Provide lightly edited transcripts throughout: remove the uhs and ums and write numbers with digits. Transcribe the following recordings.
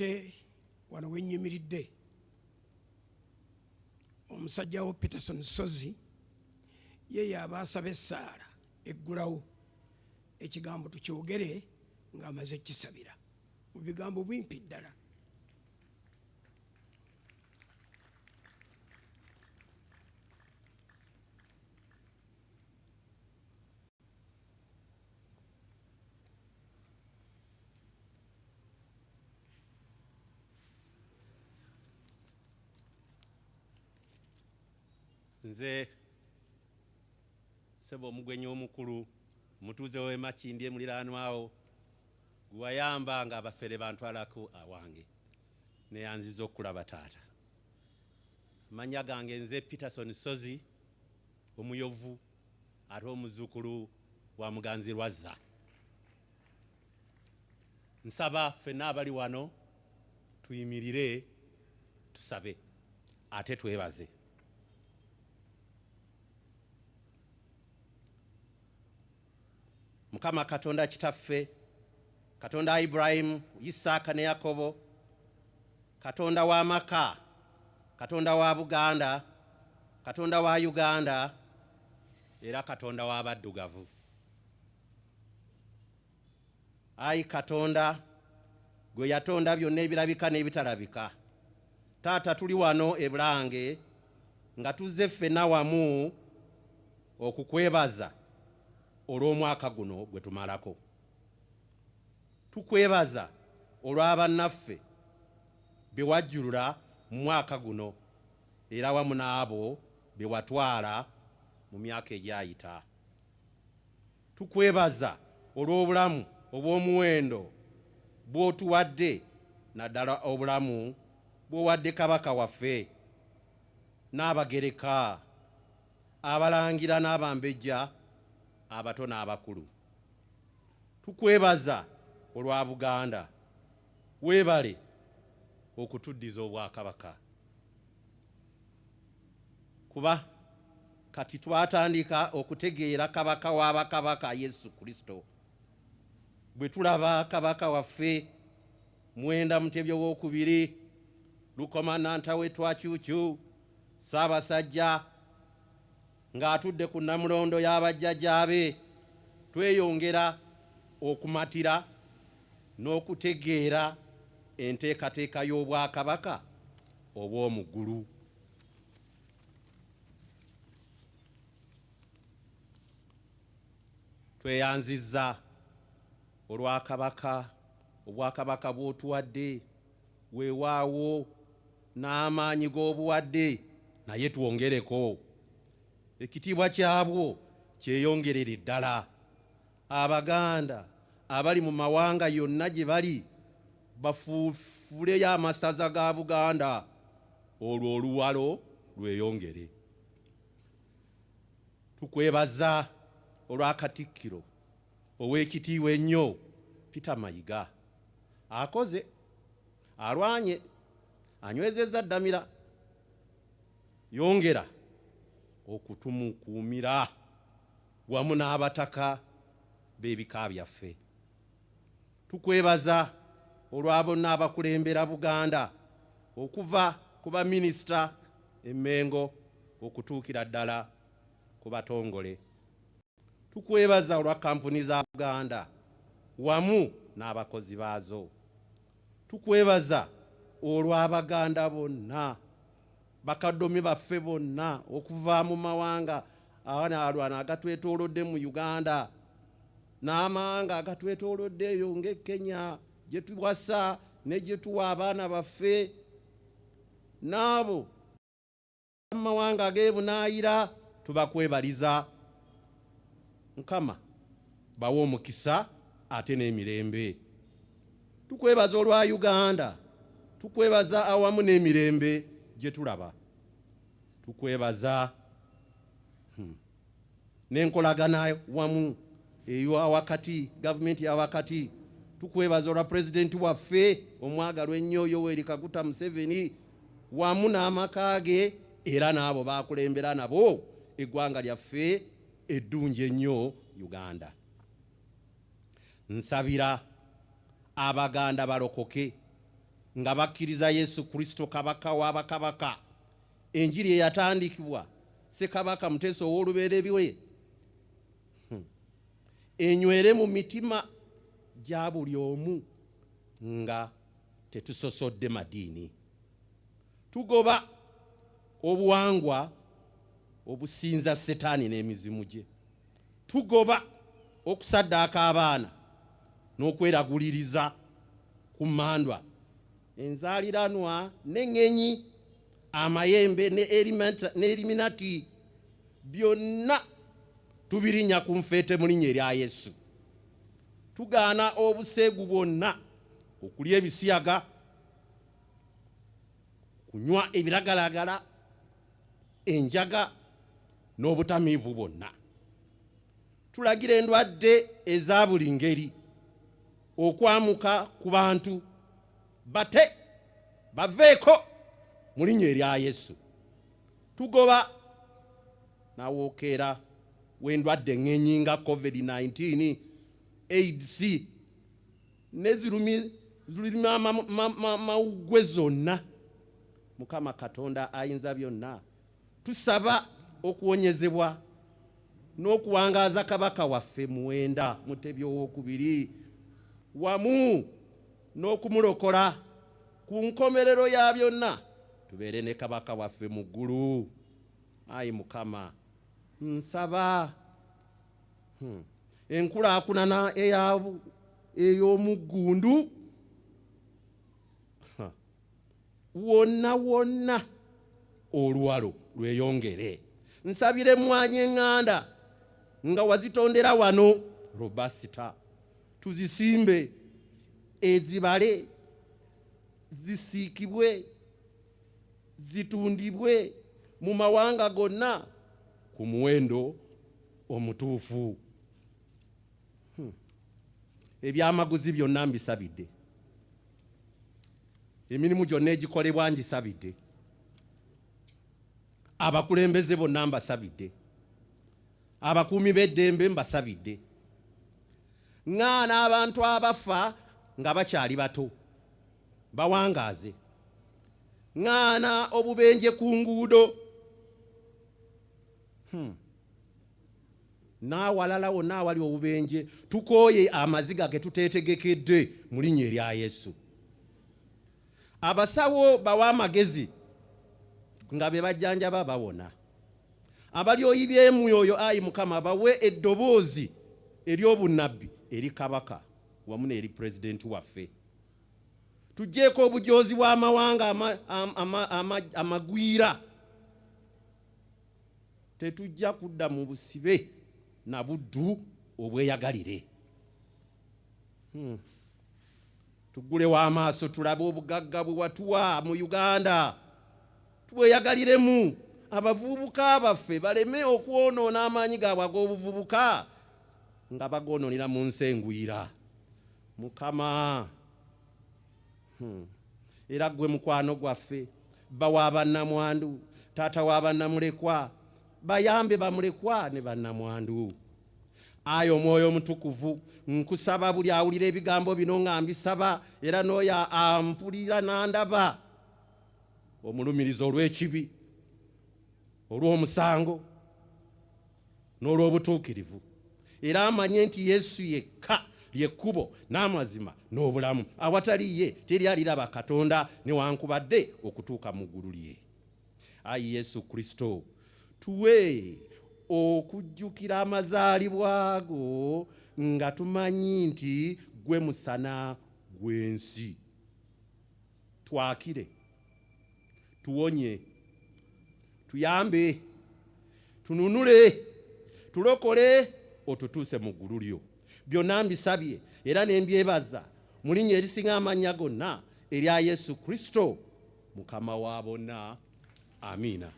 Ate wano wennyimiridde, omusajja wo Peterson Sozi ye yaaba asaba essaala eggulawo, ekigambo tukyogere ng'amaze kukisabira mu bigambo bimpi ddala. Nze ssebo omugwenyi omukulu, omutuuze w'e Makindye muliraanwawo, gwe wayamba nga abafere bantwalako awange, neyanziza okukulaba taata. Amannya gange nze Peterson Ssozi Omuyovu, ate omuzzukulu wa Muganzi Lwazza. Nsaba ffenna abali wano tuyimirire tusabe ate twebaze. Mukama Katonda Kitaffe, Katonda wa Ibulayimu, Isaaka ne Yakobo, Katonda w'amaka, Katonda wa Buganda, Katonda wa Uganda, era Katonda w'abaddugavu. Ayi Katonda, gwe yatonda byonna ebirabika n'ebitalabika, Taata tuli wano e Bulange nga tuzze ffenna wamu okukwebaza olw'omwaka guno gwe tumalako. Tukwebaza olwa bannaffe be wajjulula mu mwaka guno era wamu n'abo be watwala mu myaka egyayita. Tukwebaza olw'obulamu obw'omuwendo bw'otuwadde naddala obulamu bw'owadde Kabaka waffe, Nnaabagereka, Abalangira n'Abambejja abato n'abakulu. Tukwebaza olwa Buganda. Weebale okutuddiza Obwakabaka kuba kati twatandika okutegeera Kabaka wa Bakabaka Yesu Kristo. Bwe tulaba Kabaka waffe Mwenda Mutebi Owokubiri, Lukoma Nantawetwa Kyukyu, Ssaabasajja ng'atudde ku Nnamulondo ya bajjajjaabe, tweyongera okumatira n'okutegeera enteekateeka y'Obwakabaka obw'omu ggulu. Tweyanzizza olwa Kabaka, Obwakabaka bw'otuwadde, weewaawo n'amaanyi g'obuwadde, naye twongereko. Ekitiibwa kyabwo kyeyongerere ddala. Abaganda abali mu mawanga yonna gye bali bafuuleyo amasaza ga Buganda olwo oluwalo lweyongere. Tukwebaza olwa Katikkiro Oweekitiibwa ennyo Peter Mayiga. Akoze, alwanye, anywezezza Ddamira. Yongera okutumukuumira wamu n'abataka b'ebika byaffe. Tukwebaza olwa bonna abakulembera Buganda okuva ku baminisita e Mmengo okutuukira ddala ku batongole. Tukwebaza olwa kkampuni za Buganda wamu n'abakozi baazo. Tukwebaza olw'Abaganda bonna, bakaddomi baffe bonna okuva mu mawanga alwana agatwetoolodde mu Uganda n'amawanga agatwetoolodde eyo ng'e Kenya gye tuwasa ne gye tuwa abaana baffe n'abo mu mawanga ag'ebunaayira tubakwebaliza. Mukama bawe omukisa ate n'emirembe. Tukwebaza olwa Uganda, tukwebaza awamu n'emirembe gye tulaba. Tukwebaza n'enkolagana wamu eyawakati, gavumenti yawakati. Tukwebaza olwa pulezidenti waffe omwagalwa ennyo Yoweri Kaguta Museveni wamu n'amaka ge era n'abo baakulembera nabo eggwanga lyaffe eddungi ennyo Uganda. Nsabira Abaganda balokoke. Nga bakkiriza Yesu Kristo Kabaka wa bakabaka, enjiri eyatandikibwa Ssekabaka Muteesa ow'olubereberye enywere mu mitima gya buli omu nga tetusosodde madiini. Tugoba obuwangwa obusinza Setaani n'emizimu gye. Tugoba okusaddaaka abaana n'okweraguliriza ku mmandwa, enzaaliranwa n'eŋŋenyi, amayembe ne eliminati, byonna tubirinnya ku nfeete mu linnya erya Yesu. Tugaana obuseegu bwonna, okulya ebisiyaga, kunywa ebiragalagala, enjaga n'obutamiivu bwonna. Tulagira endwadde eza buli ngeri okwamuka ku bantu, bate baveeko mu linnya erya Yesu. Tugoba nawookeera w'endwadde eŋŋenyi nga COVID-19, AIDS ne ziruma mawuggwe zonna. Mukama Katonda ayinza byonna, tusaba okuwonyezebwa n'okuwangaaza Kabaka waffe Muwenda Mutebi Owookubiri, wamu n'okumulokola ku nkomerero ya byonna, tubeere ne Kabaka waffe mu ggulu. Ayi Mukama, nsaba enkulaakulana ey'omuggundu wonna wonna, oluwalo lweyongere. Nsabira emmwanyi eŋŋanda nga wazitondera wano Robusta, tuzisimbe, ezibale, zisiikibwe, zitundibwe mu mawanga gonna ku muwendo omutuufu. Ebyamaguzi byonna mbisabidde, emirimu gyonna egikolebwa ngisabidde, abakulembeze bonna mbasabidde, abakuumi b'eddembe mbasabidde. Ŋŋaana abantu abafa nga bakyali bato, bawangaaze. Ŋŋaana obubenje ku nguudo N'awalala wonna awali obubenje, tukooye amaziga ge tuteetegekedde mu linnya erya Yesu. Abasawo bawe amagezi nga be bajjanjaba bawona. Abalyoyi b'emyoyo, ayi Mukama, bawe eddoboozi ery'obunnabbi eri Kabaka wamu n'eri Pulezidenti waffe. Tuggyeeko obujoozi bw'amawanga amagwira. Tetujja kudda mu busibe na buddu obweyagalire. Tuggulewo amaaso tulabe obugagga bwe watuwa mu Uganda, tubweyagaliremu. Abavubuka baffe baleme okwonoona amaanyi gaabwe ag'obuvubuka nga bagoonoonera mu nsi engwira. Mukama, era ggwe mukwano gwaffe, bba wa bannamwandu, taata wa bannamulekwa, bayambe bamulekwa ne bannamwandu. Ayi Omwoyo Omutukuvu, nkusaba buli awulira ebigambo bino nga mbisaba, era n'oyo ampulira n'andaba, omulumiriza olw'ekibi, olw'omusango n'olw'obutuukirivu, era amanye nti Yesu yekka ly'ekkubo n'amazima n'obulamu, awatali ye teri aliraba Katonda newankubadde okutuuka mu ggulu lye. Ayi Yesu Kristo, tuwe okujjukira amazaalibwa go nga tumanyi nti ggwe musana gw'ensi. Twakire, tuwonye, tuyambe, tununule, tulokole, otutuuse mu ggulu lyo. Byonna mbisabye era ne mbyebaza mu linnya erisinga amannya gonna erya Yesu Kristo, Mukama wa bonna. Amiina.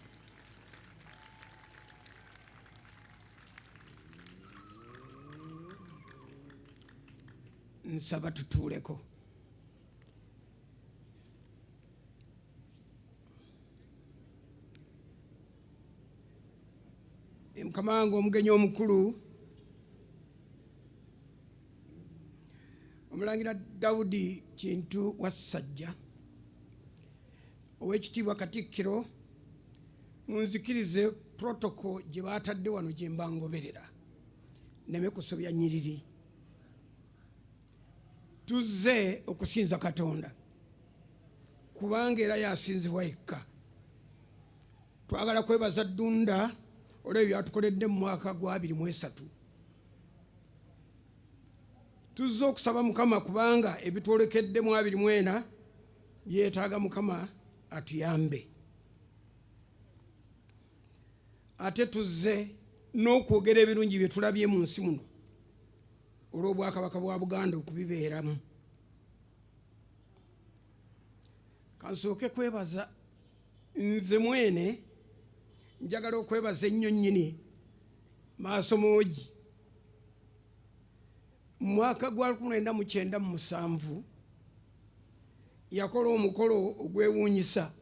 Nsaba tutuuleko. Mukama wange omugenyi omukulu, Omulangira Dawudi Kintu Wassajja, Oweekitiibwa Katikkiro, munzikirize protocol gye baatadde wano gye mba ngoberera, nneme kusobya nnyiriri. Tuzze okusinza Katonda kubanga era yasinzibwa yekka. Twagala kwebaza Ddunda olw'ebyo byatukoledde mu mwaka gwa 2023. Tuzze okusaba Mukama kubanga ebitwolekedde mu 24 byetaaga Mukama atuyambe. Ate tuzze n'okwogera ebirungi bye tulabye mu nsi muno olw'Obwakabaka bwa Buganda okubibeeramu. Kansooke kwebaza nze mwene, njagala okwebaza ennyo nnyini Maaso Moogi. Mu mwaka gwa 1997 yakola omukolo ogwewuunyisa,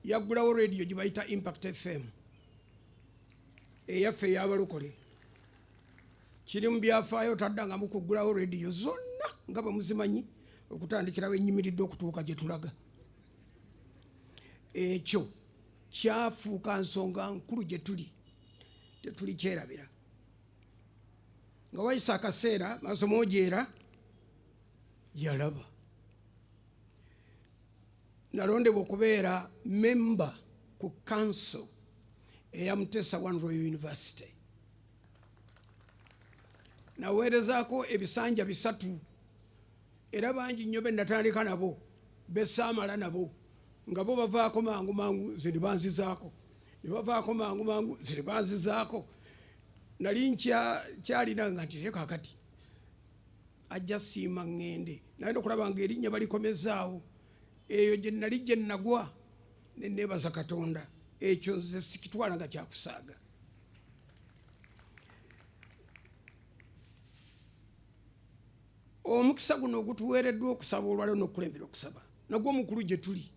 yaggulawo rediyo gye bayita Impact FM eyaffe ey'abalokole. Kiri mu byafaayo, taddangamu kuggulawo rediyo zonna nga bwe muzimanyi, okutandikirawo ennyimiridde okutuuka gye tulaga. Ekyo kyafuuka nsonga nkulu gye tuli, tetuli kyerabira. Nga wayise akaseera, Maaso Moogi era yalaba nalondebwa okubeera memba ku council eya Mutesa One Royal University. Naweerezaako ebisanja 3, era bangi nnyo be natandika nabo besaamala nabo, nga bo bavaako mangu mangu, nze ne banzizaako, ne bavaako mangu mangu, nze ne banzizaako. Nali nkyalina nga nti leka kati ajja siima ŋŋende, naye okulaba nga erinnya balikomezaawo. Eyo gye nali gye nagwa ne neebaza Katonda. Ekyo nze sikitwala nga kyakusaaga. Omukisa guno ogutuweereddwa okusaba olwaleero n'okukulembera okusaba nagwo mukulu gye tuli.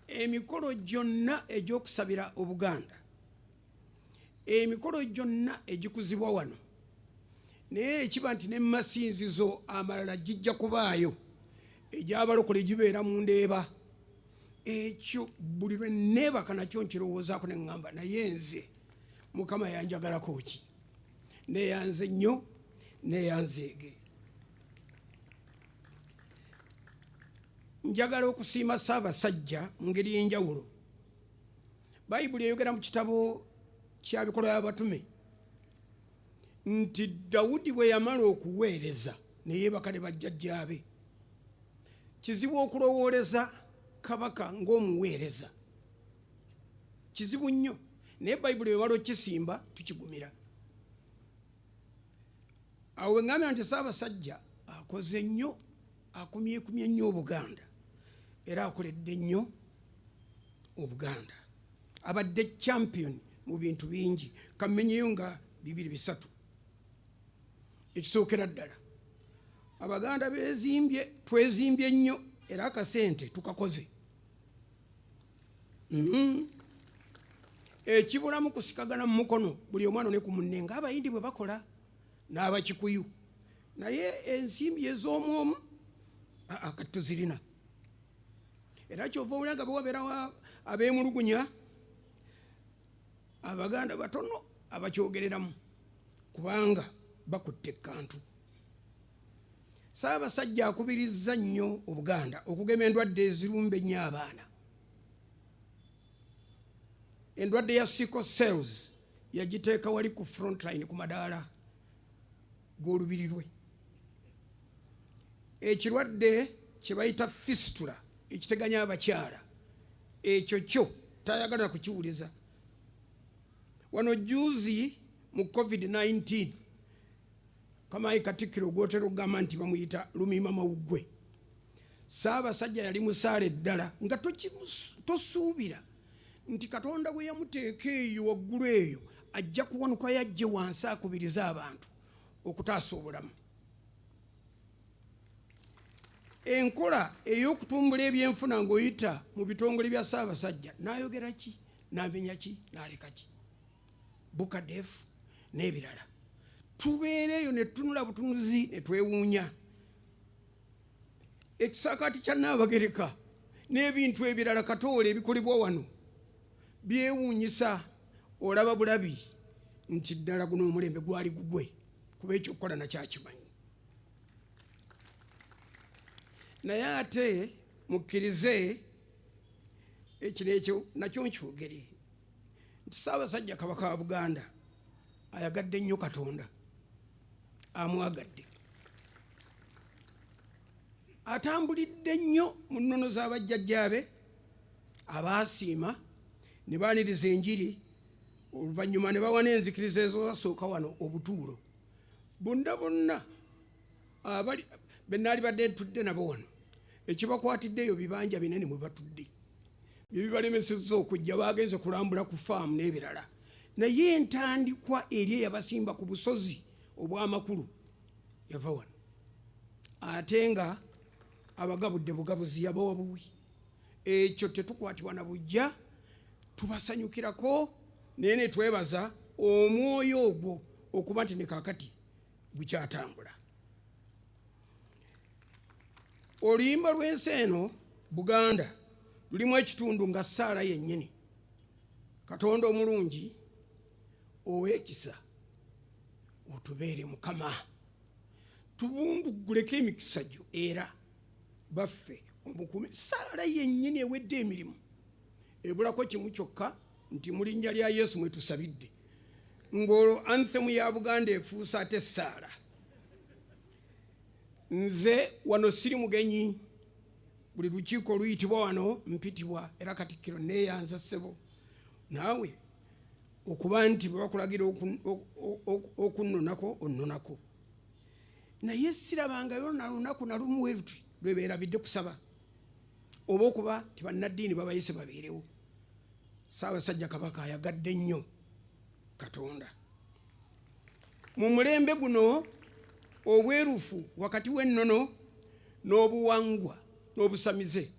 Emikolo gyonna egy'okusabira Obuganda, emikolo gyonna egikuzibwa wano, naye ekiba nti ne masinzizo amalala gijja kubaayo, egy'abalokole gibeera mu Ndeeba. Ekyo buli lwe neebaka nakyo nkirowoozaako ne ŋŋamba, naye nze Mukama yanjagalako ki? Neeyanze nnyo, neeyanzeege. Njagala okusiima Ssaabasajja mu ngeri y'enjawulo. Bayibuli eyogera mu kitabo kya Bikolwa by'Abatume nti Dawudi bwe yamala okuweereza ne yeebaka ne bajjajjaabe. Kizibu okulowooleza kabaka ng'omuweereza, kizibu nnyo, naye Bayibuli bwemala okukisimba tukigumira. Awo we ŋŋambira nti Ssaabasajja akoze nnyo, akumyekumye nnyo Obuganda, era akoledde nnyo Obuganda. Abadde champion mu bintu bingi, kammenyeyo nga 2 3. Ekisookera ddala, Abaganda beezimbye, twezimbye nnyo, era akasente tukakoze. Ekibulamu kusikagana mu mukono, buli omwana ne ku munne ng'Abayindi bwe bakola n'Abakikuyu, naye ensimbi ez'omwomu kati tuzirina. Era kyova owulira nga bwe wabeerawo abeemulugunya, Abaganda batono abakyogereramu kubanga bakutte ekkantu. Ssaabasajja akubirizza nnyo Obuganda okugema endwadde ezirumba ennyo abaana. Endwadde ya sickle cells yagiteeka wali ku frontline ku madaala g'olubiri lwe. Ekirwadde kye bayita fistula ekiteganya abakyala, ekyo kyo tayagala kukiwuliza. Wano juzi mu COVID-19, kamayi Katikkiro gwotera okugamba nti bamuyita Lumiima Mawuggwe, Ssaabasajja yali musaale ddala nga tosuubira nti Katonda bwe yamuteeka eyo waggulu eyo ajja kuwanuka yajje wansi akubirize abantu okutaasa obulamu. Enkola ey'okutumbula ebyenfuna ng'oyita mu bitongole bya Ssaabasajja, n'ayogera ki, n'amenya ki, n'aleka ki, Bucadef n'ebirala. Tubeera eyo ne tutunula butunuzi ne twewuunya. Ekisaakaate kya Nnaabagereka n'ebintu ebirala katoole ebikolebwa wano byewuunyisa, olaba bulabi nti ddala guno omulembe gwali gugwe, kuba ekyokukola nakyakimanyi. Naye ate mukkirize ekino ekyo nakyo nkyogere nti Ssaabasajja Kabaka wa Buganda ayagadde nnyo Katonda, amwagadde, atambulidde nnyo mu nnono z'abajjajjaabe abaasiima ne baaniriza enjiri, oluvannyuma ne bawa n'enzikiriza ezasooka wano obutuulo. Bonna bonna abali be naalibadde ntudde nabo wano, ekibakwatiddeeyo bibanja binene mwe batudde, bye bibalemesezza okujja, bagenze kulambula ku faamu n'ebirala. Naye entandikwa eri eyabasimba ku busozi obw'amakulu yava wano, ate nga abagabudde bugabuzi, yabawa buwi. Ekyo tetukwatibwa na bujja, tubasanyukirako, naye ne twebaza omwoyo ogwo okuba nti ne kaakati gukyatambula. Oluyimba lw'ensi eno Buganda lulimu ekitundu nga ssaala yennyini. Katonda omulungi ow'ekisa otubeere Mukama, tubundugguleko emikisa gyo era baffe omukume. Ssaala yennyini ewedde emirimu, ebulako kimu kyokka nti mu linnya lya Yesu mwe tusabidde, ng'olwo anthem ya Buganda efuuse ate ssaala. Nze wano siri mugenyi, buli lukiiko oluyitibwa wano mpitibwa, era Katikkiro neeyanza ssebo naawe okuba nti bwe bakulagira okunnonako onnonako. Naye sirabangayo na lunaku na lumu we luti lwe beerabidde kusaba oba okuba nti bannaddiini babayise babeerewo. Ssaabasajja Kabaka ayagadde nnyo Katonda. Mu mulembe guno obwerufu wakati w'ennono n'obuwangwa n'obusamize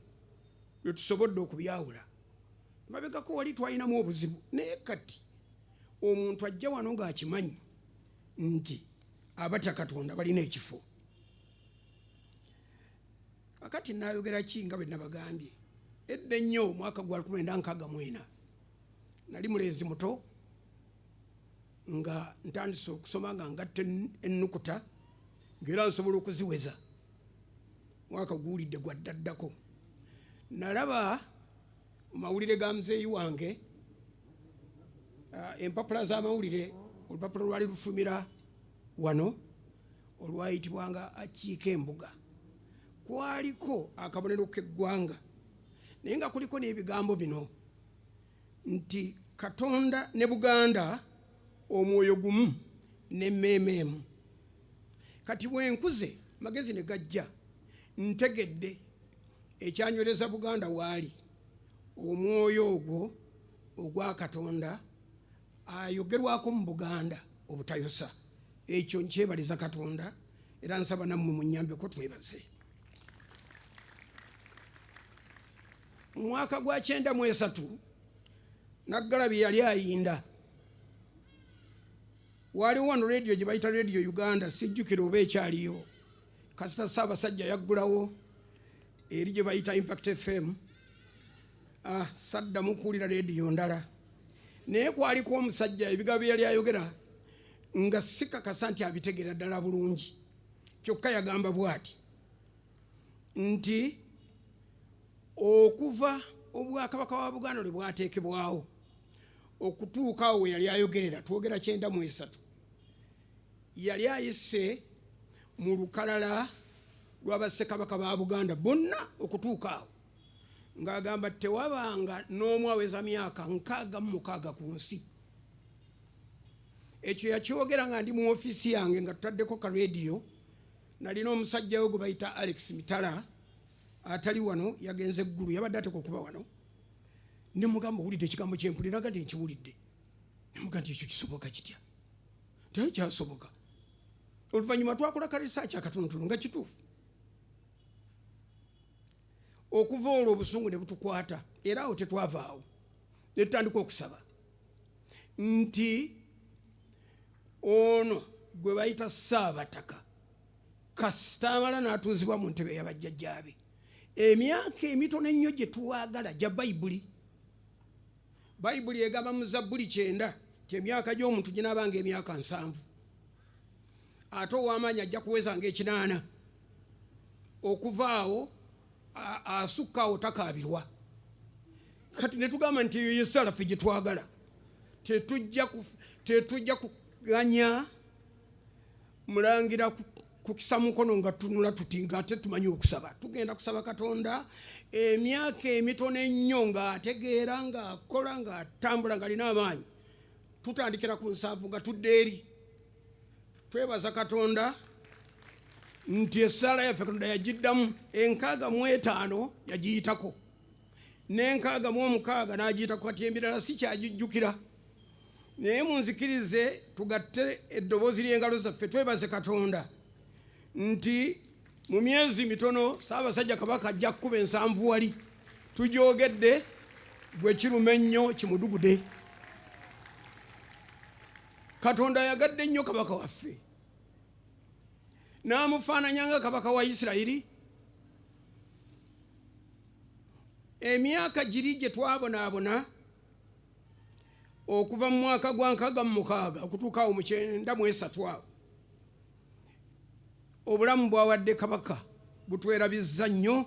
lwe tusobodde okubyawula. Mabegako wali twalinamu obuzibu, naye kati omuntu ajja wano ng'akimanyi nti abatya Katonda balina ekifo. Kakati naayogera ki nga bwe nabagambye edda ennyo omwaka gwa 1964, nali mulenzi muto nga ntandise okusoma nga ngatta ennukuta ng'era nsobola okuziweza. Mwaka guwulidde gwa ddaddako, nalaba mu mawulire ga muzeeyi wange, empapula z'amawulire, olupapula lwali lufumira wano olwayitibwanga Akiika Embuga, kwaliko akabonero k'eggwanga naye nga kuliko n'ebigambo bino nti Katonda ne Buganda omwoyo gumu n'emmeeme emu. Kati bwe nkuze magezi ne gajja, ntegedde ekyanywereza Buganda waali omwoyo ogwo ogwa Katonda ayogerwako mu Buganda obutayosa. Ekyo nkyebaliza Katonda era nsaba nammwe munnyambeko twebaze. Mu mwaka gwa 93 Naggalabi yali ayinda, waaliwo wano rediyo gye bayita Rediyo Uganda, sijjukira oba ekyaliyo, kasita Ssaabasajja yaggulawo eri gye bayita Impact FM. Saddamu kuwulira rediyo ndala, naye kwaliko omusajja ebigambo bye yali ayogera nga sikakasa nti abitegeera ddala bulungi. Kyokka yagamba bw'ati nti okuva obwakabaka wa Buganda lwe bwateekebwawo okutuuka awo we yali ayogerera, twogera 93, yali ayise mu lukalala lw'abassekabaka ba Buganda bonna okutuuka awo, ng'agamba tewabanga n'omu aweza myaka 66 ku nsi. Ekyo yakyogera nga ndi mu ofiisi yange nga tutaddeko ka rediyo, nalina omusajja we gwe bayita Alex Mitala atali wano, yagenze eggulu, yabadde ateekwa okuba wano. Ne mugamba owulidde ekigambo kye mpulira? Nga nti nkiwulidde. Ne mugamba nti ekyo kisoboka kitya? Nti kyasoboka. Oluvannyuma twakola ka research akatonotono nga kituufu. Okuva olwo obusungu ne butukwata, era awo tetwavaawo ne tutandika okusaba nti ono gwe bayita Ssaabataka Kasita amala n'atuuzibwa mu ntebe yabajjajjaabe. Emyaka emitono ennyo gye tuwaagala gya Bayibuli. Bayibuli egamba mu Zabbuli 90 nti emyaka gy'omuntu ginaabanga emyaka 70, ate ow'amaanyi ajja kuwezanga 80. Okuva awo asukka awo takaabirwa. Kati ne tugamba nti eyo yessaala ffe gye twagala. Tetujja kuganya mulangira kukisa mukono nga tunula tuti nga ate tumanyi okusaba. Tugenda kusaba Katonda emyaka emitono ennyo ng'ategeera, ng'akola, ng'atambula, ng'alina amaanyi. Tutandikira ku 70 nga tudde eri. Twebaza Katonda nti essaala yaffe Katonda yagiddamu. 65 yagiyitako, ne 66 n'agiyitako. Kati ebirala si kyagijjukira, naye munzikirize tugatte eddoboozi ly'engalo zaffe twebaze Katonda nti mu myezi mitono Ssaabasajja Kabaka ajja kukuba 70. Wali tugyogedde, gwe kiruma ennyo kimudugude. Katonda ayagadde nnyo kabaka waffe n'amufaananya nga kabaka wa Isirayiri. Emyaka giri gye twabonaabona okuva mu mwaka gwa 66 okutuuka awo mu 93 awo, obulamu bwawadde kabaka butwerabizza nnyo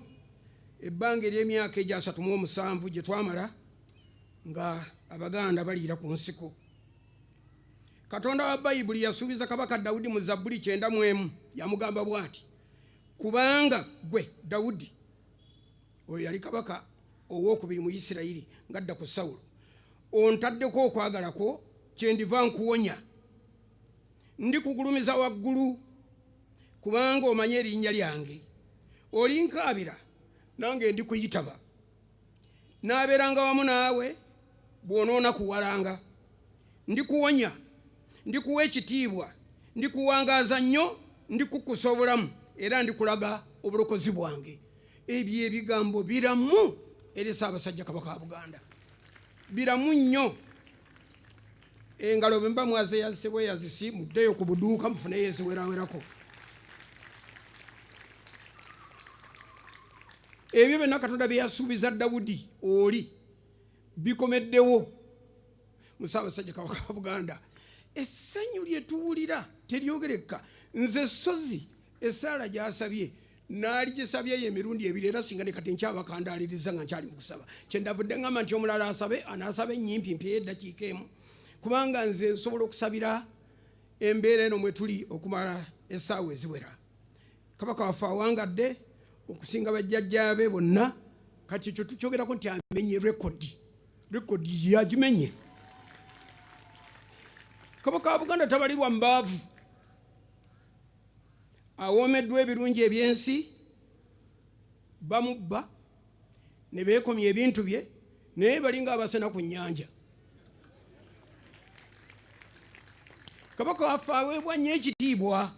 ebbanga ery'emyaka egya 37 gye twamala nga Abaganda baliira ku nsiko. Katonda wa Bayibuli yasuubiza Kabaka Dawudi mu Zabbuli 91, yamugamba bw'ati: "Kubanga gwe Dawudi," oyo yali kabaka owokubiri mu Isirayiri ng'adda ku Sawulo, "ontaddeko okwagala kwo, kyendiva nkuwonya. Ndikugulumiza waggulu, kubanga omanye erinnya lyange. Olinkaabira, nange ndikuyitaba. Naabeeranga wamu naawe bw'onoonakuwalanga. Ndikuwonya, ndikuwa ekitiibwa, ndikuwangaaza nnyo, ndikukkusa obulamu, era ndikulaga obulokozi bwange." Ebyo ebigambo biramu eri Ssaabasajja Kabaka wa Buganda, biramu nnyo. Engalo bwe muba mwazeyazise bweyazisi, muddeyo ku buduuka mufuneyo eziwerawerako. Ebyo byonna Katonda bye yasuubiza Dawudi oli bikomeddewo mu Ssaabasajja Kabaka wa Buganda. Essanyu lye tuwulira teryogereka. Nze Sozi essaala gy'asabye naaligisabyeyo emirundi ebiri, era singa ne kati nkyabakandaaliriza nga nkyali mu kusaba. Kyendavudde ngamba nti omulala asabe, anaasaba ennyimpi ey'eddakiika emu, kubanga nze nsobola okusabira embeera eno mwe tuli okumala essaawa eziwera. Kabaka waffe awangadde okusinga bajjajjaabe bonna. Kati ekyo tukyogerako nti amenye rekodi, rekodi yagimenye. Kabaka wa Buganda tabalirwa mbaavu, awoomeddwa ebirungi ebyensi. Bamubba ne beekomya ebintu bye, naye balinga abasena ku nnyanja. Kabaka waffe aweebwa nnyo ekitiibwa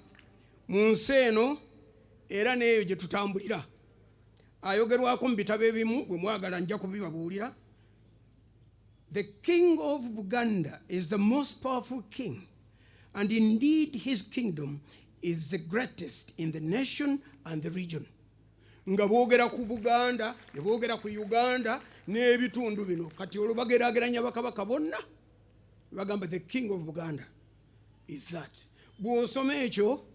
mu nsi eno era n'eyo gye tutambulira. Ayogerwako mu bitabo ebimu, bwe mwagala nja kubibabuulira. "The king of Buganda is the most powerful king, and indeed his kingdom is the greatest in the nation and the region." Nga boogera ku Buganda ne boogera ku Uganda n'ebitundu bino. Kati olwo bageraageranya bakabaka bonna, bagamba the king of Buganda is that. Bw'osoma ekyo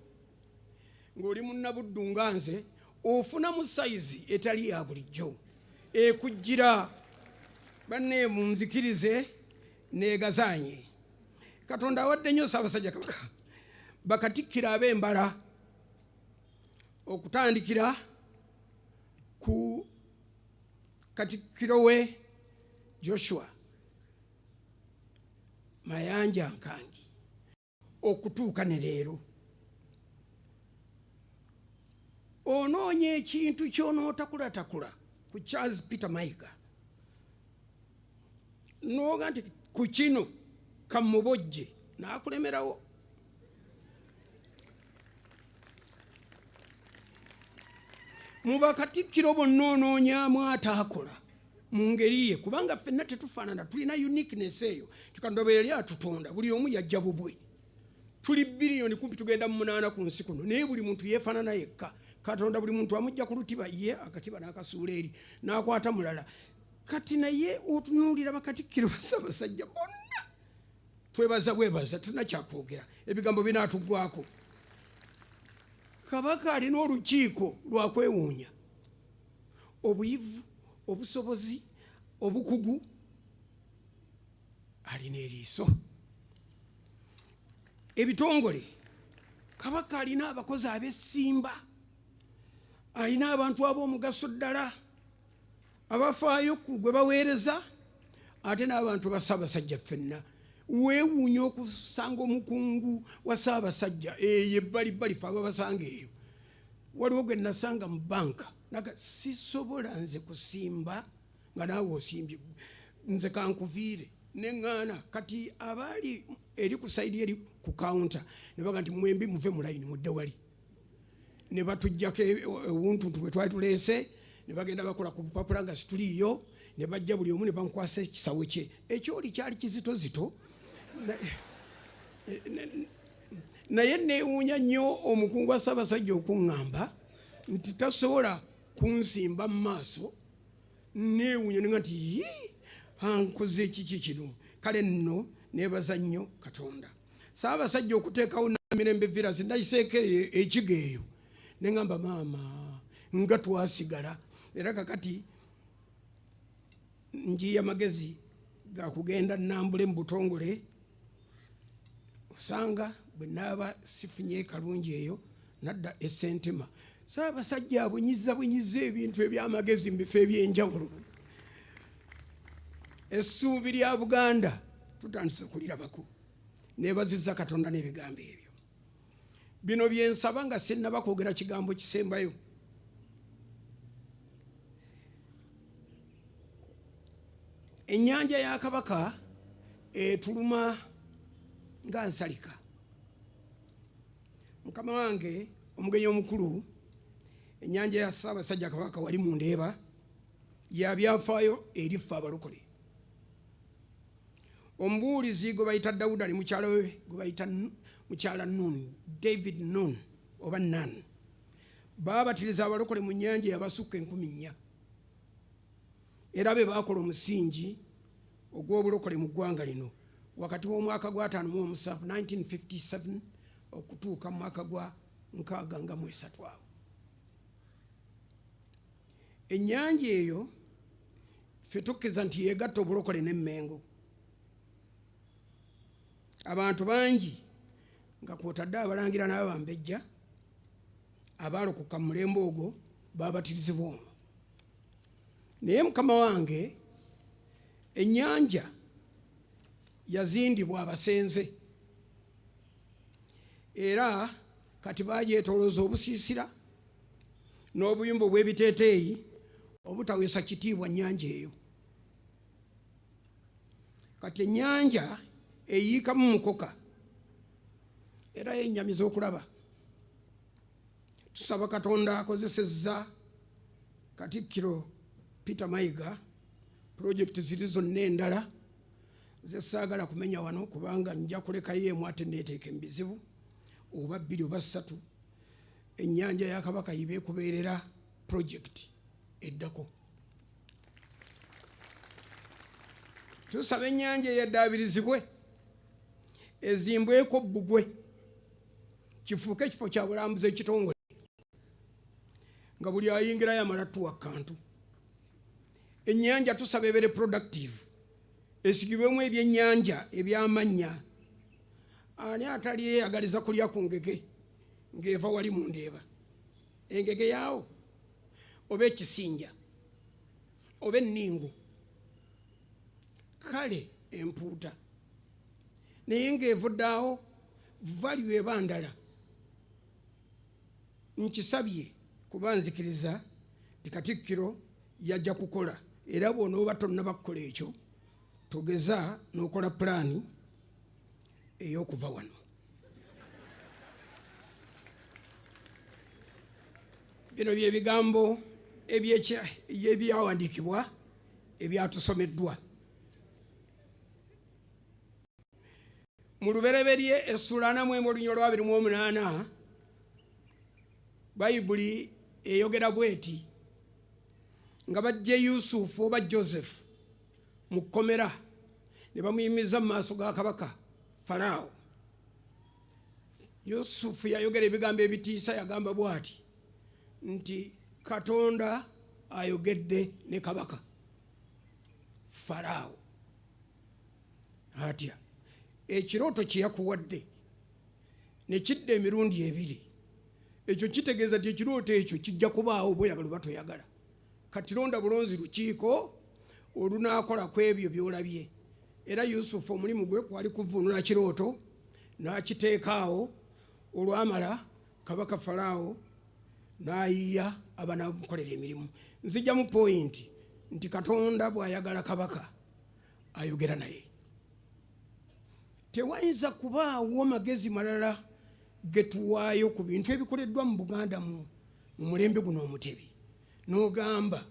ng'oli munnabuddu nga nze, ofunamu sayizi etali ya bulijjo ekujjira. Banne, munzikirize neegazaanye. Katonda awadde nnyo Ssaabasajja Kabaka bakatikkiro ab'embala, okutandikira ku katikkiro we Joshua Mayanja Nkangi okutuuka ne leero. Onoonya ekintu ky'onootakulatakula ku Charles Peter Mayiga, nooga nti ku kino kamubojje, n'akulemerawo. Mu bakatikkiro bonna onoonyaamu ataakola mu ngeri ye, kubanga ffenna tetufaanana, tulina uniqueness eyo. Katonda bwe yali atutonda, buli omu yajja bubwe. Tuli biliyoni kumpi tugenda mu 8 ku nsi kuno, naye buli muntu yeefaanana yekka. Katonda buli muntu amujja ku lutiba ye akatiba n'akasuula eri n'akwata mulala. Kati naye otunuulira bakatikkiro ba Ssaabasajja bonna, twebaza bwebaza, tulina kyakwogera, ebigambo binaatuggwako. Kabaka alina olukiiko lwa kwewuunya, obuyivu, obusobozi, obukugu, alina eriiso. Ebitongole, Kabaka alina abakozi ab'essimba, alina abantu ab'omugaso ddala abafaayo ku gwe baweereza, ate n'abantu ba Ssaabasajja ffenna. Weewuunya okusanga omukungu wa Ssaabasajja eyo ebbalibbali, ffe ababasanga eyo. Waliwo gwe nasanga mu banka, naga sisobola nze kusimba nga naawe osimbye, nze kankuviire neŋŋaana. Kati abaali eri ku sayidi eri ku kawunta ne baga nti mwembi muve mu layini mudde wali, ne batuggyako obuntuntu bwe twali tuleese, ne bagenda bakola ku bupapula nga situliiyo, ne bajja buli omu ne bamukwasa ekisawo kye. Ekyoli kyali kizitozito. Naye neewuunya nnyo omukungu wa Ssaabasajja okuŋŋamba nti tasobola kunsimba mu maaso. Neewuunya nenga nti yii, ankoze kiki kino? Kale nno neebaza nnyo Katonda. Ssaabasajja okuteekawo Namirembe Villas, ndayiseeko eyo ekigo eyo, ne ŋŋamba maama nga twasigala. Era kakati njiya magezi ga kugenda nnambule mu butongole, osanga bwe naaba sifunye kalungi eyo nadda essentima. Ssaabasajja abunyiza bunyiza ebintu eby'amagezi mu bifo eby'enjawulo. Essuubi lya Buganda tutandise okulirabako. Neebazizza Katonda n'ebigambo ebyo. Bino bye nsaba nga sinnaba kwogera kigambo kisembayo. Ennyanja ya Kabaka etuluma nga nsalika. Mukama wange omugenyi omukulu, ennyanja ya Ssaabasajja Kabaka wali mu Ndeeba ya byafaayo eri ffe abalokole. Omubuulizi gwe bayita Dawuda ne mukyala we gwe bayita mukyala Nun, David Nun oba Nan, baabatiriza abalokole mu nnyanja eyabasukka 4,000. Era be baakola omusingi ogw'obulokole mu ggwanga lino wakati w'omwaka gwa 57, 1957 okutuuka mu mwaka gwa 63 awo. Ennyanja eyo ffe tukkiriza nti yeegatta obulokole n'Emmengo. Abantu bangi nga kw'otadde abalangira n'abambejja abaalokoka mu mulembe ogwo baabatirizibwa omwo. Naye mukama wange, ennyanja yazindibwa abasenze, era kati bagyetoolooza obusiisira n'obuyumba obw'ebiteeteeyi obutaweesa kitiibwa nnyanja eyo. Kati ennyanja eyiikamu mukoka era yennyamiza okulaba. Tusaba Katonda akozesezza Katikkiro Peter Mayiga pulojekiti ziri zonna endala ze saagala kumenya wano, kubanga nja kulekayo emu ate neeteeke mu bizibu, oba 2 oba 3. Ennyanja ya Kabaka yibe ekubeerera pulojekiti eddako. Tusaba ennyanja eyaddaabirizibwe ezimbweko bbugwe, kifuuke ekifo kya bulambuzi ekitongole, nga buli ayingirayo amala tuwa kantu. Ennyanja tusaba ebeere productive, esigibwemu ebyennyanja eby'amannya. Ani atali yeeyagaliza kulya ku ngege ng'eva wali mu Ndeeba? Engege yaawo oba ekisinja oba enningu, kale empuuta, naye ng'evudde awo value eba ndala. Nkisabye kuba nzikiriza nti Katikkiro yajja kukola, era bw'onooba tonnaba kukola ekyo togeza n'okola pulaani ey'okuva wano. Bino bye bigambo ebyawandiikibwa ebyatusomeddwa. Mu Lubereberye essula 41 olunyiriri lwa 28, Bayibuli eyogera bweti nga bajje Yusufu oba Joseph mu kkomera ne bamuyimiza mu maaso ga kabaka Falaawo. Yusufu yayogera ebigambo ebitiisa. Yagamba bw'ati nti, "Katonda ayogedde ne kabaka Falaawo atya? Ekirooto kye yakuwadde ne kidda emirundi ebiri, ekyo kitegeeza nti ekirooto ekyo kijja kubaawo oba oyagala oba toyagala. Kati londa bulonzi lukiiko olunaakola ku ebyo by'olabye." Era Yusufu omulimu gwe kwali kuvuunula kirooto n'akiteekaawo. Olwamala, kabaka Falaawo n'ayiya abanamukolera emirimu. Nzijjamu point nti Katonda bw'ayagala kabaka, ayogera naye. Tewayinza kubaawo magezi malala getuwaayo ku bintu ebikoleddwa mu Buganda mu mulembe guno Omutebi, n'ogamba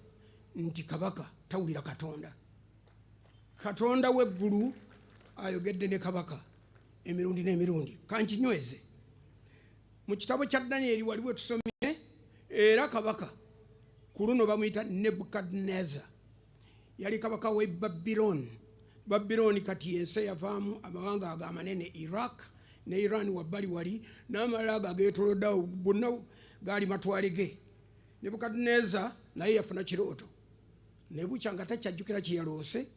nti kabaka tawulira Katonda. Katonda w'eggulu ayogedde ne kabaka emirundi n'emirundi. Kankinyweze mu kitabo kya Danyeri, waliwo tusomye era kabaka ku luno bamuyita Nebukadneza. Yali kabaka w'e Babiloni. Babiloni kati yensi eyavaamu amawanga ago amanene, Iraq ne Iran wabbali wali, n'amalala ago ageetoloddeawo, gonna gaali matwale ge. Nebukadneza naye yafuna kirooto, nebukya nga takyajjukira kyeyaloose,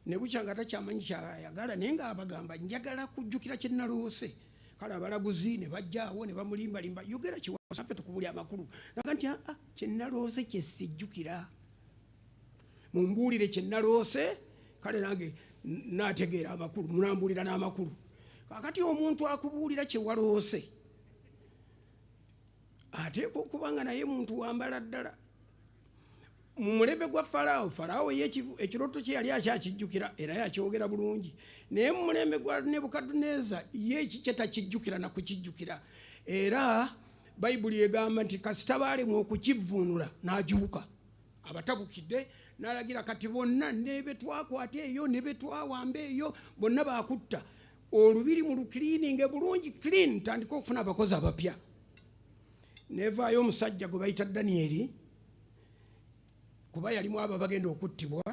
nebukya nga takyamanyi kyayagala, naye ngaabagamba, "Njagala kujjukira kyenaloose." Kale abalaguzi ne bajjaawo ne bamulimbalimba, "Yogera kiwaffe tukubuli amakulu." Naga nti, "Aa, kyenaloose kyesijjukira, mumbuulire kyenaloose, kale nange nategeera amakulu, munambuulira n'amakulu." Kakati omuntu akubuulira kyewaloose ateekwa okuba nga naye muntu wambala ddala. Mu mulembe gwa Falaawo, Falaawo ye ekirooto kye yali akyakijjukira era yakyogera bulungi, naye mu mulembe gwa Nebukaduneza ye ekikye takijjukira nakukijjukira. Era Bayibuli egamba nti kasita baalemwa okukivvuunula, n'ajuuka abatabukidde, n'alagira, "Kati bonna ne betwakwata eyo ne betwawamba eyo bonna bakutta. Olubiri mu lucleaninge bulungi clean, tandika okufuna abakozi abapya." Nevaayo omusajja gwe bayita Daniyeri, kuba yalimu abo abagenda okuttibwa,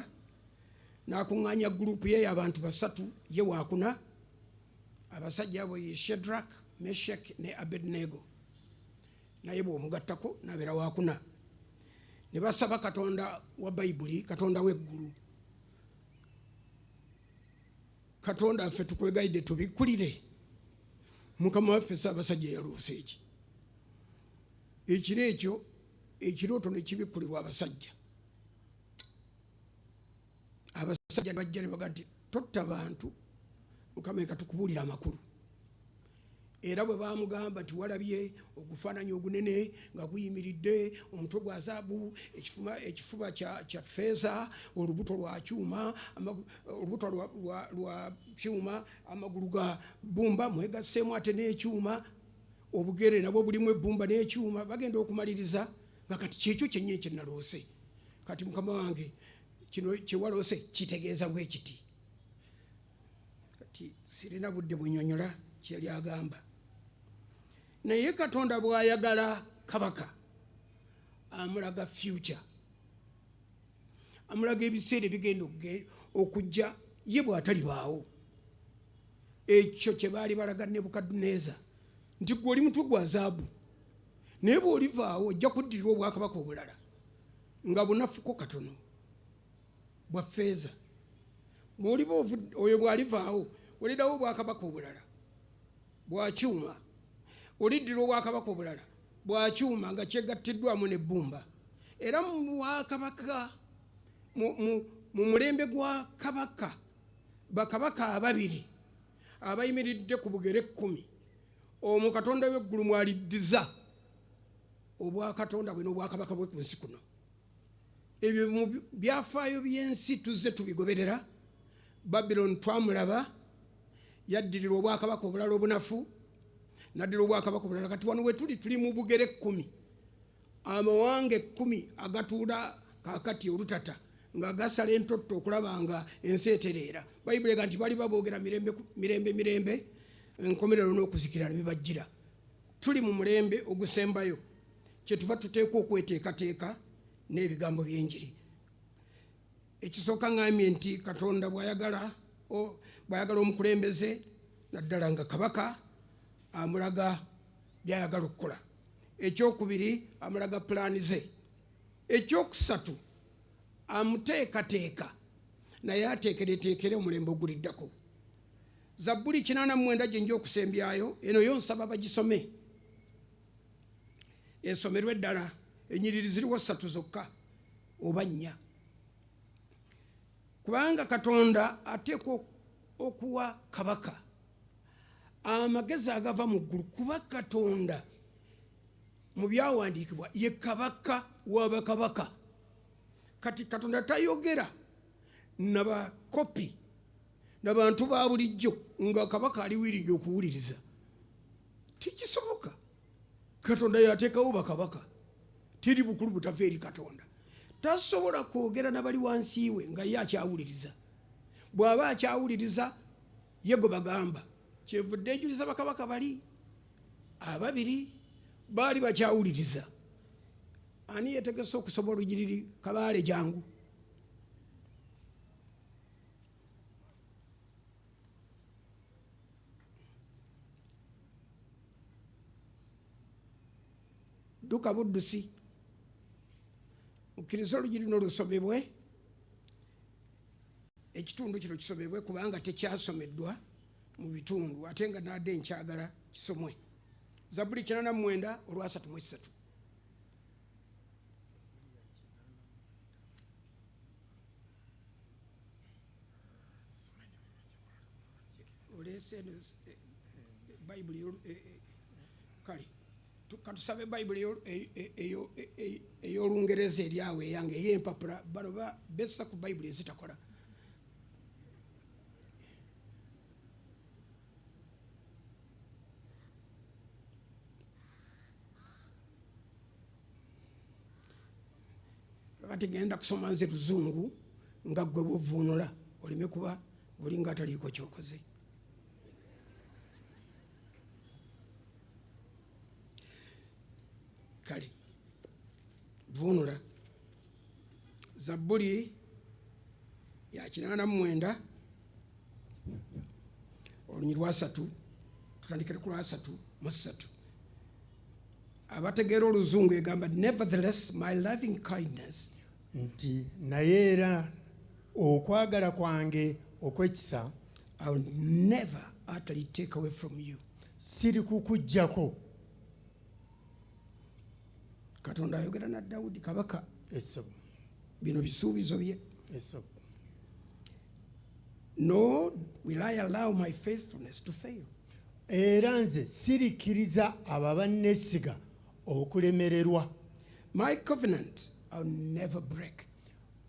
n'akuŋŋaanya group ye y'abantu basatu, ye waakuna. Abasajja abo ye Shedrak, Meshek ne Abednego, naye bw'omugattako n'abeera wakuna. Ne basaba Katonda wa Bayibuli, Katonda w'eggulu, "Katonda ffe, tukwegayidde tubikkulire mukama waffe Ssaabasajja yaluusa eki." Ekiro ekyo ekirooto ne kibikkulirwa abasajja. Abasajja ne bajja ne baga nti, "Totta bantu, mukama, eka tukubuulira amakulu." Era bwe bamugamba nti, "Walabye ogufaananyi ogunene nga guyimiridde, omutwe gwa zaabu, ekifuba kya feeza, olubuto lwa kyuma, olubuto lwa kyuma, amagulu ga bbumba mwegasseemu ate n'ekyuma, obugere nabwo bulimu ebbumba n'ekyuma." Bagenda okumaliriza nga, "Kati kyekyo kyennyini kyenaloose. Kati mukama wange, kino kyewaloose kitegeeza bwe kiti." Kati sirina budde bunyonyola kyeyali agamba, naye Katonda bw'ayagala kabaka, amulaga future, amulaga ebiseera ebigenda okujja ye bw'atalibaawo. Ekyo kye baali balaga Nebukaduneza nti, "Gwe oli mutwe gwa zaabu, naye bw'olivaawo ojja kuddirirwa obwakabaka obulala nga bunafuko katono, bwa feeza. Bw'oliba oyo bw'alivaawo, oliddawo obwakabaka obulala bwa kyuma, oliddira obwakabaka obulala bwa kyuma nga kyegattiddwamu n'ebbumba." Era mu bwakabaka mu mulembe gwa kabaka, bakabaka ababiri abayimiridde ku bugere 10, omwo Katonda w'eggulu mwaliddiza obwakatonda bwe n'obwakabaka bwe ku nsi kuno. Ebyo mu byafaayo by'ensi tuzze tubigoberera. Babylon twamulaba, yaddirirwa obwakabaka obulala obunafu, naddira obwakabaka obulala. Kati wano wetuli, tuli mu bugere 10, amawanga 10 agatuula kakati olutata nga gasala entotto okulaba nga ensi etereera. Bayibuli ega nti bali baboogera mirembe mirembe mirembe. Enkomerero n'okuzikira ne bibajjira. Tuli mu mulembe ogusembayo, kyetuva tuteekwa okweteekateeka n'ebigambo by'enjiri. Ekisooka, ŋŋambye nti Katonda bw'ayagala omukulembeze, naddala nga kabaka, amulaga by'ayagala okukola. Ekyokubiri, amulaga pulaani ze. Ekyokusatu, amuteekateeka naye ateekereteekere omulembe oguliddako. Zabbuli 89 gye nja okusembyayo, eno yo nsaba bagisome, esomerwe eddala. Enyiriri ziriwo 3 zokka oba 4, kubanga Katonda ateekwa okuwa kabaka amagezi agava mu ggulu, kuba Katonda mu byawandiikibwa ye kabaka w'abakabaka. Kati Katonda tayogera nabakopi nabantu ba bulijjo nga kabaka ali wiringi okuwuliriza, tekisoboka. Katonda yateekawo bakabaka, teri bukulu butava eri Katonda. Tasobola kwogera nabali wansi we nga ye akyawuliriza. Bw'aba akyawuliriza ye gwe bagamba. Kyevudde ejuliza bakabaka bali ababiri baali bakyawuliriza. Ani yetegese okusoma olugiriri? Kabaale jangu. Dduka buddusi, mukkirize olugiri luno lusomebwe, ekitundu kino kisomebwe, kubanga tekyasomeddwa mu bitundu, ate nga nadde nkyagala kisomwe. Zabbuli 89 olwasatu mu esatu. Oleese eno Bayibuli, kale katusabe Bayibuli ey'Olungereza eri awo eyange ey'empapula. Bano bessa ku Bayibuli ezitakola. Kati genda kusoma nze Luzungu nga ggwe bw'ovvuunula, oleme kuba olinga ataliiko kyokoze. Kale vuunula Zabbuli ya 89 olunyi lwasatu, tutandikire ku lwasatu mu ssatu. Abategeera Oluzungu, egamba, "Nevertheless, my loving kindness," Nti naye era okwagala kwange okw'ekisa, "I will never utterly take away from you." Siri kukuggyako. Katonda ayogera na Dawudi kabaka. Esebo. Bino bisuubizo bye. Esebo. "Nor will I allow my faithfulness to fail." Era nze sirikkiriza abo abanneesiga okulemererwa. "My covenant I'll never break."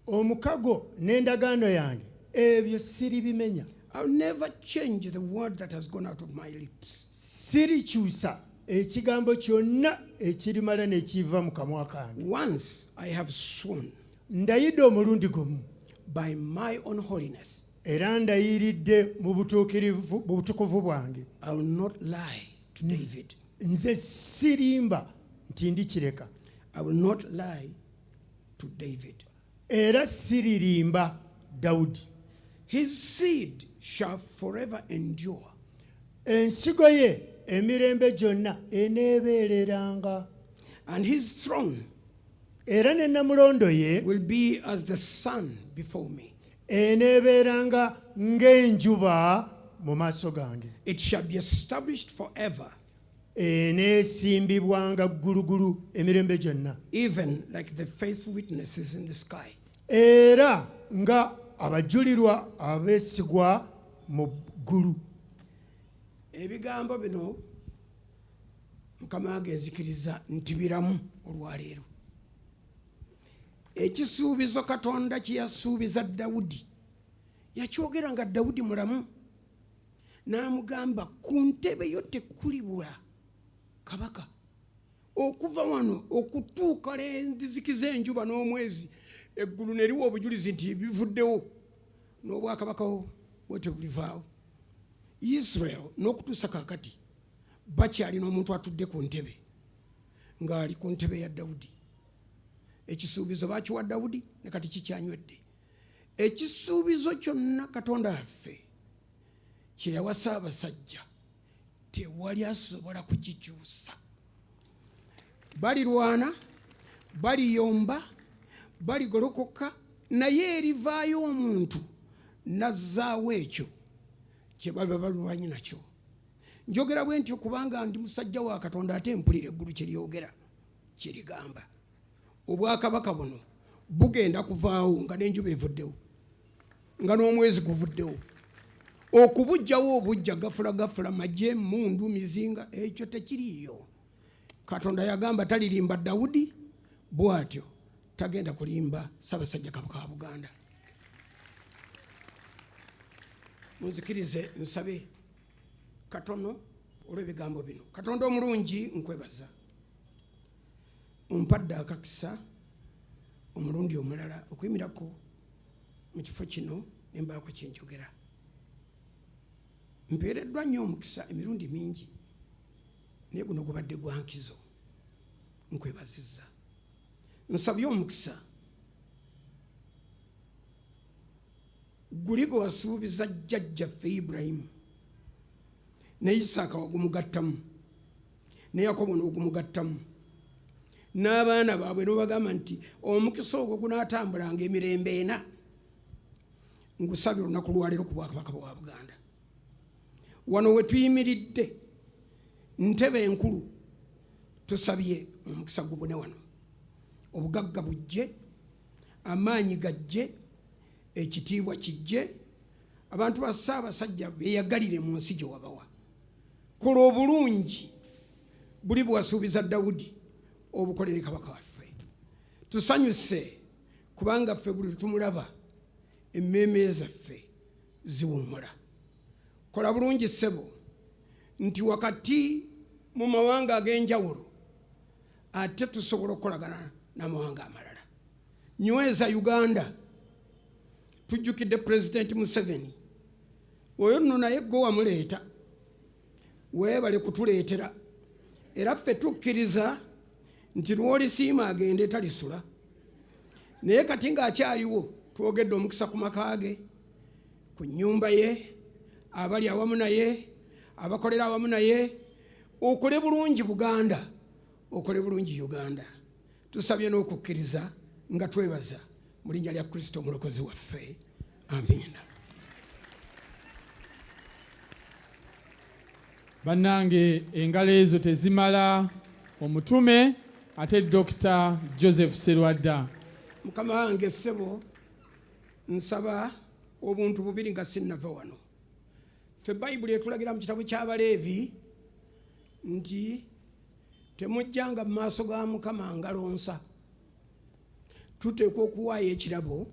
Omukago n'endagaano yange ebyo siribimenya. "I'll never change the word that has gone out of my lips." Sirikyusa ekigambo kyonna ekirimala nekiva mu kamwa kange. "Once I have sworn," Ndayidde omulundi gumu, "by my own holiness," era ndayiridde mu butuukirivu mu butukuvu bwange, "I will not lie to David." Nze sirimba nti ndikireka. I will not lie to David. Era siririmba Dawudi. "His seed shall forever endure." Ensigo ye emirembe gyonna eneebeereranga. "And his throne," Era ne namulondo ye, "will be as the sun before me." Eneebeeranga ng'enjuba mu maaso gange. "It shall be established forever," Eneesimbibwanga ggulugulu emirembe gyonna, "even like the faithful witnesses in the sky." Era nga abajulirwa abeesigwa mu ggulu. Ebigambo bino Mukama wange nzikiriza nti biramu olwaleero. Ekisuubizo Katonda kye yasuubiza Dawudi yakyogera nga Dawudi mulamu, n'amugamba ku ntebe yo tekulibula kabaka okuva wano okutuuka lenzizikiza enjuba n'omwezi, eggulu ne liwa obujulizi nti bivuddewo, n'obwakabaka bwe tebulivaawo. Israel n'okutuusa kaakati bakyalina omuntu atudde ku ntebe ng'ali ku ntebe ya Dawudi. Ekisuubizo bakiwa Dawudi ne kati kikyanywedde. Ekisuubizo kyonna Katonda waffe kye yawa Ssaabasajja tewali asobola kukikyusa. Balirwana, baliyomba, baligolokoka, naye erivaayo omuntu nazzaawo ekyo kye baba balwanye nakyo. Njogera bwe ntyo kubanga ndi musajja wa Katonda, ate mpulira eggulu kye lyogera, kye ligamba. Obwakabaka buno bugenda kuvaawo nga n'enjuba evuddewo, nga n'omwezi guvuddewo. Okubujjawo obujja gafula gafula, magye, mundu, mizinga, ekyo tekiriiyo. Katonda yagamba talirimba Dawudi, bw'atyo tagenda kulimba Ssaabasajja Kabaka wa Buganda. Munzikirize nsabe katono olw'ebigambo bino. Katonda omulungi, nkwebaza ompadde akakisa omulundi omulala okuyimirako mu kifo kino ne mbaako kye njogera. Mpeereddwa nnyo omukisa emirundi mingi, naye guno gubadde gwa nkizo. Nkwebazizza. Nsabye omukisa guli gwe wasuubiza jjajjaffe Ibulayimu, ne Isaaka wagumugattamu, ne Yakobo n'ogumugattamu, n'abaana baabwe, n'obagamba nti omukisa ogwo gunaatambulanga emirembe ena. Ngusabye olunaku lwaleero ku Bwakabaka bwa Buganda. Wano we tuyimiridde, ntebe enkulu, tusabye omukisa gubune wano, obugagga bujje, amaanyi gajje, ekitiibwa kijje, abantu ba Ssaabasajja beeyagalire mu nsi gye wabawa. Kola obulungi buli bwe wasuubiza Dawudi, obukolere kabaka waffe. Tusanyuse kubanga ffe buli tumulaba emmeeme zaffe ziwummula. Kola bulungi ssebo nti wakati mu mawanga ag'enjawulo ate tusobola okukolagana n'amawanga amalala. Nyweza Uganda. Tujjukidde Pulezidenti Museveni oyo nno, naye gwe wamuleeta, weebale kutuleetera, era ffe tukkiriza nti lw'olisiima agende talisula. Naye kati ng'akyaliwo, twogedde omukisa ku maka ge, ku nnyumba ye, abali awamu naye, abakolera awamu naye. Okole bulungi Buganda, okole bulungi Uganda. Tusabye n'okukkiriza nga twebaza mu linnya lya Kristo omulokozi waffe, amiina. Bannange, engalo ezo tezimala omutume ate Dr Joseph Serwadda. Mukama wange ssebo, nsaba obuntu bubiri nga sinnava wano. Ffe Bayibuli etulagira mu kitabo ky'Abaleevi nti temujjanga mu maaso ga Mukama ngalo nsa. Tuteekwa okuwaayo ekirabo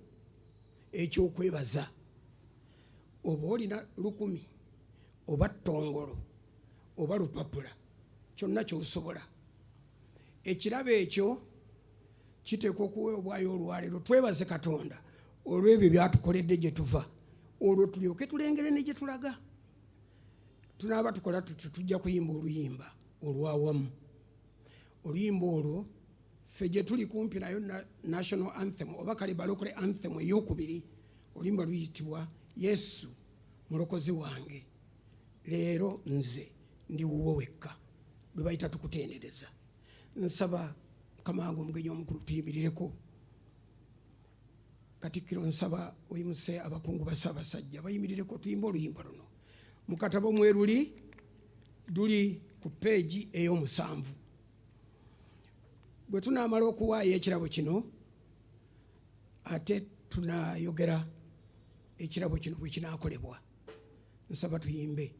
ekyokwebaza. Oba olina 1000 oba ttongolo oba lupapula, kyonna kyosobola, ekirabo ekyo kiteekwa okuweebwayo olwaleero, twebaze Katonda olw'ebyo byatukoledde gye tuva, olwo tulyoke tulengere ne gye tulaga. Tunaaba tukola tutyo, tujja kuyimba oluyimba olwawamu. Oluyimba olwo ffe gye tuli kumpi nayo national anthem oba kale balokole anthem eyokubiri. Oluyimba luyitibwa "Yesu Mulokozi Wange, Leero Nze Ndi Wuwo Wekka", lwe bayita "Tukutendereza". Nsaba mukama wange omugenyi omukulu tuyimirireko. Katikkiro, nsaba oyimuse abakungu ba Ssaabasajja bayimirireko, tuyimbe oluyimba luno. Mu katabo mweruli, luli ku peegi ey'omusanvu. Bwe tunaamala okuwaayo ekirabo kino, ate tunayogera ekirabo kino bwe kinaakolebwa. Nsaba tuyimbe.